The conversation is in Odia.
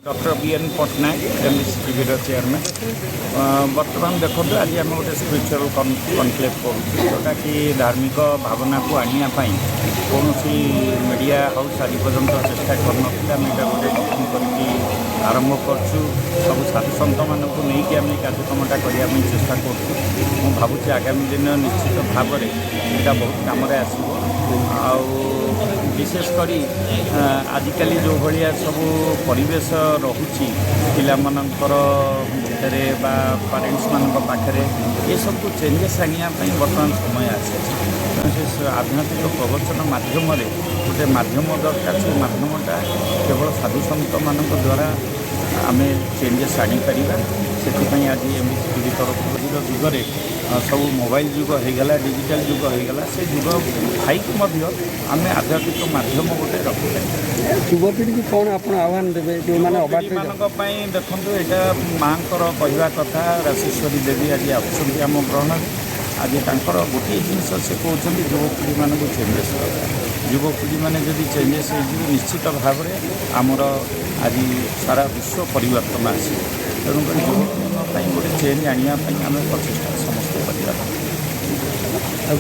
ଡକ୍ଟର ବି.ଏନ୍. ପଟ୍ଟନାୟକ, ଏମ୍ବିସି ଟିଭିର ଚେୟାରମ୍ୟାନ୍। ବର୍ତ୍ତମାନ ଦେଖନ୍ତୁ, ଆଜି ଆମେ ଗୋଟେ ସ୍ପିରିଚୁଆଲ୍ କନକ୍ଲେଭ୍ କରୁଛୁ, ଯେଉଁଟାକି ଧାର୍ମିକ ଭାବନାକୁ ଆଣିବା ପାଇଁ କୌଣସି ମିଡ଼ିଆ ହାଉସ୍ ଆଜି ପର୍ଯ୍ୟନ୍ତ ଚେଷ୍ଟା କରିନଥିଲେ। ଆମେ ଏଇଟା ଗୋଟେ ଗଠନ କରିକି ଆରମ୍ଭ କରୁଛୁ। ସବୁ ସାଧୁସନ୍ଥମାନଙ୍କୁ ନେଇକି ଆମେ ଏ କାର୍ଯ୍ୟକ୍ରମଟା କରିବା ପାଇଁ ଚେଷ୍ଟା କରୁଛୁ। ମୁଁ ଭାବୁଛି ଆଗାମୀ ଦିନ ନିଶ୍ଚିତ ଭାବରେ ଏଇଟା ବହୁତ କାମରେ ଆସିବ। ଆଉ ବିଶେଷ କରି ଆଜିକାଲି ଯେଉଁ ଭଳିଆ ସବୁ ପରିବେଶ ରହୁଛି ପିଲାମାନଙ୍କର ଭିତରେ ବା ପ୍ୟାରେଣ୍ଟସ୍ମାନଙ୍କ ପାଖରେ, ଏସବୁ ଚେଞ୍ଜେସ୍ ଆଣିବା ପାଇଁ ବର୍ତ୍ତମାନ ସମୟ ଆସିଛି। ତେଣୁ ସେ ଆଧ୍ୟାତ୍ମିକ ପ୍ରବଚନ ମାଧ୍ୟମରେ ଗୋଟେ ମାଧ୍ୟମ ଦରକାର। ସେ ମାଧ୍ୟମଟା କେବଳ ସାଧୁସନ୍ଥମାନଙ୍କ ଦ୍ୱାରା ଆମେ ଚେଞ୍ଜେସ୍ ଆଣିପାରିବା। ସେଥିପାଇଁ ଆଜି ଏମ୍ବିସି ଟିଭି ତରଫରୁ, ଆଜିର ଯୁଗରେ ସବୁ ମୋବାଇଲ ଯୁଗ ହେଇଗଲା, ଡିଜିଟାଲ ଯୁଗ ହେଇଗଲା, ସେ ଯୁଗ ଥାଇକି ମଧ୍ୟ ଆମେ ଆଧ୍ୟାତ୍ମିକ ମାଧ୍ୟମ ଗୋଟେ ରଖିପାରିବା। ଯୁବପିଢ଼ିକୁ କ'ଣ ଆପଣ ଆହ୍ୱାନ ଦେବେ, ଯେଉଁମାନେ ଅବାଟରେ ମାନଙ୍କ ପାଇଁ? ଦେଖନ୍ତୁ, ଏଇଟା ମାଆଙ୍କର କହିବା କଥା। ରାସେଶ୍ୱରୀ ଦେବୀ ଆଜି ଆସୁଛନ୍ତି ଆମ ଗହଣରେ। ଆଜି ତାଙ୍କର ଗୋଟିଏ ଜିନିଷ ସେ କହୁଛନ୍ତି, ଯୁବପିଢ଼ିମାନଙ୍କୁ ଚେଞ୍ଜେସ୍ ଦରକାର। ଯୁବପିଢ଼ିମାନେ ଯଦି ଚେଞ୍ଜେସ୍ ହେଇଯିବେ, ନିଶ୍ଚିତ ଭାବରେ ଆମର ଆଜି ସାରା ବିଶ୍ୱ ପରିବର୍ତ୍ତନ ଆସିବ। ତେଣୁକରି ଯୁବପିଢ଼ିଙ୍କ ପାଇଁ ଗୋଟେ ଚେଞ୍ଜ ଆଣିବା ପାଇଁ ଆମେ ପ୍ରଚେଷ୍ଟା ସମସ୍ତେ କରିବା ଦରକାର। ଆଉ